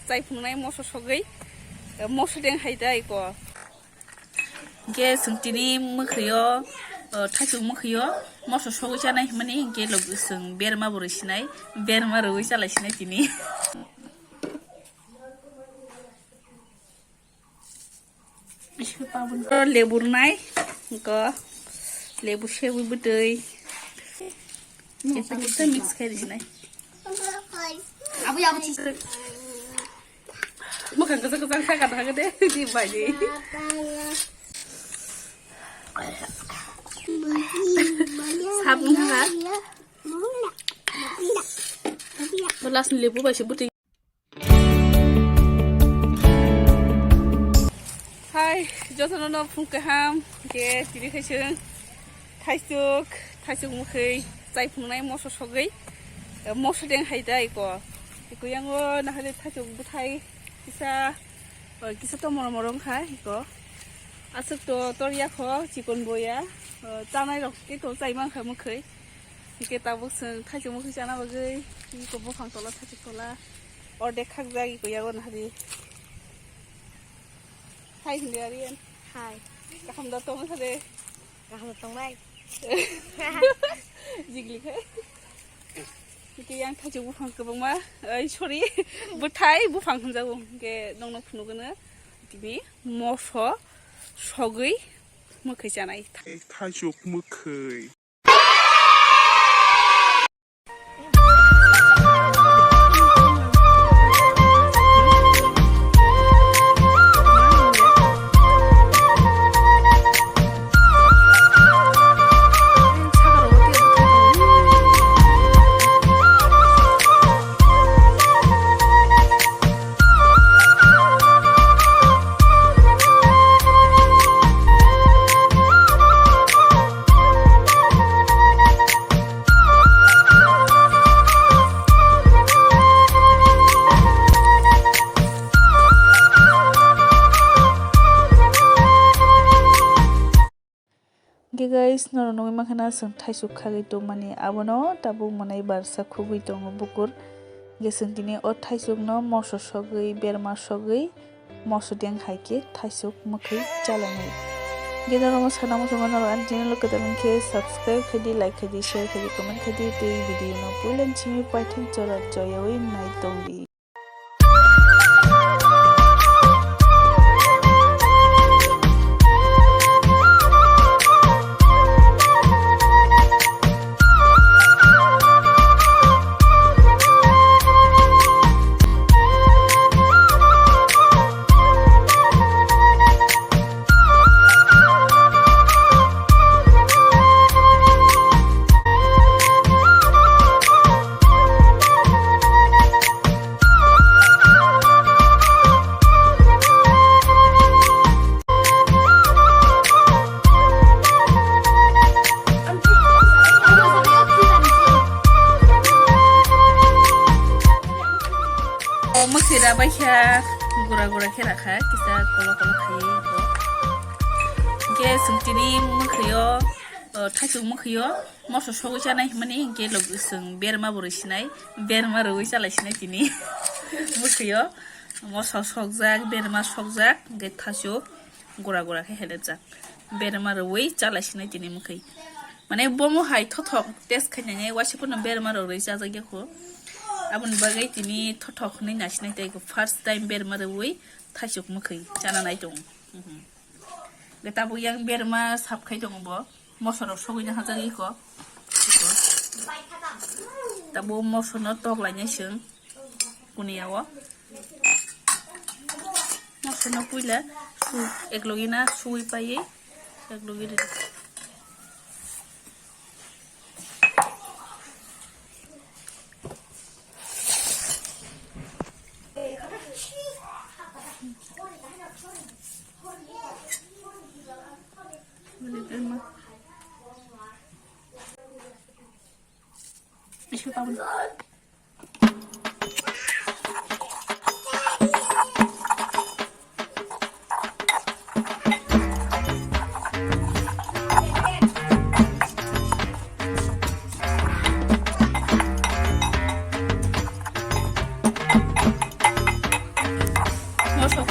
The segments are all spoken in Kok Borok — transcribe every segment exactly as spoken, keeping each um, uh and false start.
Chai phungnai moso sogwi, moso deng hai dai ko. Hingke chwng tini mwkhwio, o, thaichuk mwkhwio moso sogwi chanai hwnmani, hingke logi chwng berma bo rwi sinai, berma rwi chalai sinai tini. Lebu rwnai, hingke lebu sebu bwtwi. Mix khai rwnai. Abu, abu, Mukhang kwchak kwchak sakha thangkhe de, di bai di. Sabung ha. Belas lebu bai se bwtwi. Hai, jotono no phung kaham, ke tini khai chwng. Thaisuk, thaisuk mwkhwi chai phungnai moso sogwi, eh, moso deng hai dai ko. Iko yango nahale thaisuk bwthai kisa, eh, kisa to morom morom kha iko. Aswk to tor ya kho, chikon boya, eh, chanai rok khe to chai man kha mwkhwi. Hingke tabuk chwng thaisuk mwkhwi chana bagwi iko buphang tola, thaisuk tola ordek khakjak iko yago nahadi. Hai hindi Aryan. Hai. Kaham da tong kha de. Kaham tongnai. Jigli khai. Hingke yang thaisuk buphang kwbangma, ai, sorry, bwthai buphang hwnjago. Hingke nongno phunugwno tini moso sogwi mwkhwi chanai. Thaisuk mwkhwi. Hingke guys, norok nugwi mankha na chwng thaisuk khagwi tongmani, abono tabuk mwnai barsa khugwi tongo bukur. Hingke chwng tini o thaisukno moso sogwi, berma sogwi, moso deng hai khe thaisuk mwkhwi chalanai. Hingke norok sana muchungo norok ani channel o kwtal wngkhe subscribe khaidi, like khaidi, share khaidi, comment khaidi, tei video no puila ni simi paithak jora joyawi nai tongdi. O mwkhwi rabai khe gura gura khe rakha, kisa kolo kolo khaiwi bo. Hingke chwng tini mwkhwio, o, thaisuk mwkhwio moso sogwi chanai hwnmani, hingke logi chwng berma bo rwi sinai, berma rwi chalai sinai tini. Mwkhwio moso sokjak, berma sokjak, hingke thaisuk gura gura khe helepjak. Berma rwi chalai sinai tini mwkhwi. Mane bomo hai thothok test khainai waisa phano berma rok rwi chajak ya kho. Aboni bagwi tini thothok hwnwi naisinai tei kho first time berma rwi thaisuk mwkhwi chana nai tongo. Mhm. Ge tabuk yang berma sap khai tongo bo. Moso rok sogwi na hajak iko. Iko. Tabuk moso no tok lainai chwng. Kuniya o. Moso no puila su-, eklogi na suwi paiye, eklogi ri.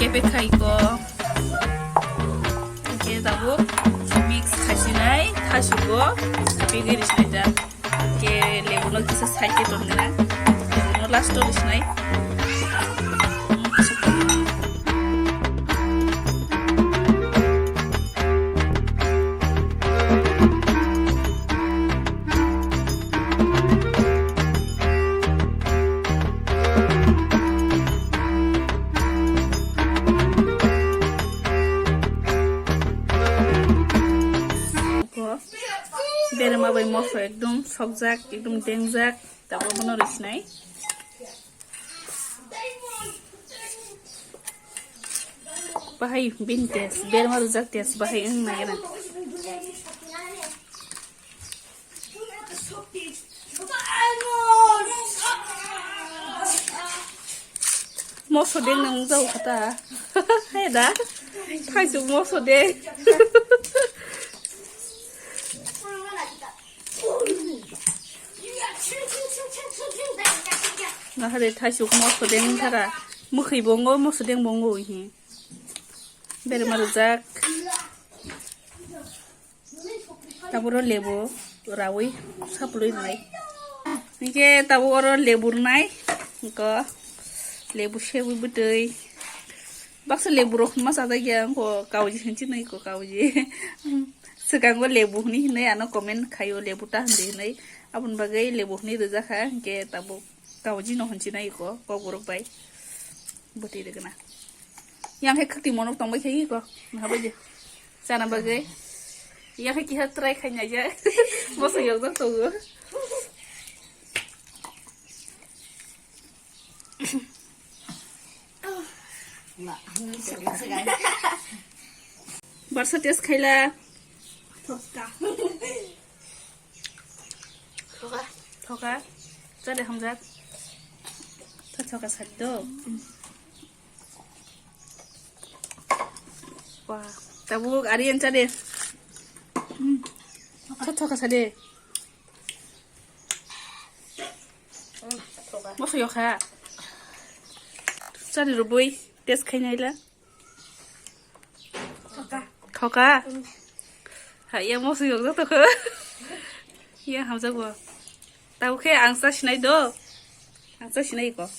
Ebe khai ko. Oke, tabuk mix khaisinai, thasugo, bigiri sinai da. Oke, lebu no kisa side tongna. Lebu no last o sinai. Berma bai moso ekdom sokjak, ekdom dengjak, tabuk bono rwsinai. Bahai bini test, berma rwjak test bahai wng nai gana. Moso deng nang jao kata. Hai da. Thaichuk moso deng. Nahare thaichuk moso deng thara. Mukhui bongo, moso deng bongo hi. Berma rwjak. Taburo lebu rawi saplui rwnai. Hinkhe tabuk oro lebu rwnai. Hinkhe lebu sewi bwtwi. Baksa lebu rok ma chajakya, hinkhe kauji hinwi sinai ko kauji. Swkango lebu hinwi hinwi ano comment khaio, lebu ta hinwi hinwi. Aboni bagwi lebu hinwi rwjakha, hinkhe tabuk kauji no hinwi sinai ko, kokborok bai. Bwtwi rwgwna. Yang hai khwtwi monok tongbai khe iko. Naha bai je. Chana bagwi. Yang hai kiha try khai nai je. Moso yokjak tongo. Barsa test khaila. Thoka. Thoka. Chale hamjak. Tha thoka sadi do. Wah, tabuk Aryan chale. Tha thoka sadi. Moso yokha. Chale rubui test khainaila. Thoka. Thoka? Mm. Ha, ya moso yokjak tokho. Ya hamjak bo. Tabo khe ang cha sinai do. Ang cha sinai ko.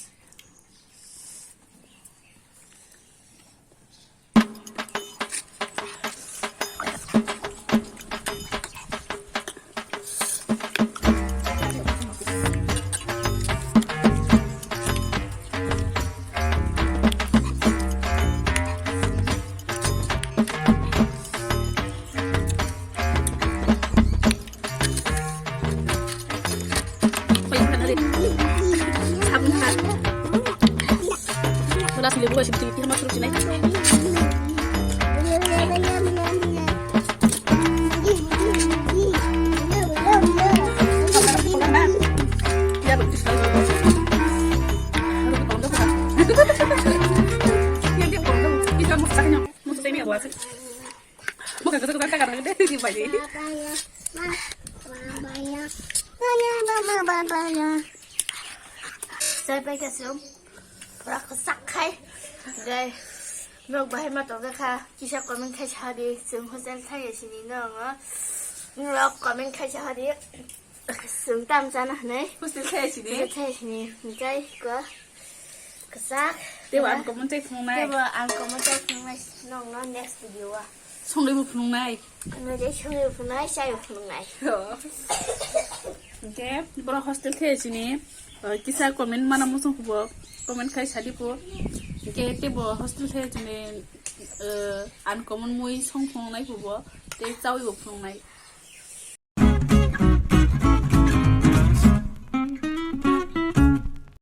Sabun ha. Wala sili buka sibiti, iha masuk sini. Sai pai ka sum. Pura kwchak khai. Gai. Nok bahai ma tong kha. Kisa comment khai sa di. Chwng hostel thai sini no. Nok comment khai sa di. Chwng tam chana hnai. Hostel thai sini. Hostel thai sini. Gai ko. Kwchak. Tebo ang comment chai phunuknai. Tebo ang comment chai phunuknai. Nong no next video wa. Songwi bo phunuknai. Ano je songwi bo phunuknai, chai bo phunuknai. Hwnkhe borok hostel thai sini, uh, kisa comment mana muchung khubo, comment khai sadi pho. Hwnkhe tebo hostel thai sini, uh, uncommon mui song phunuknai khubo, tei chawi bo phunuknai.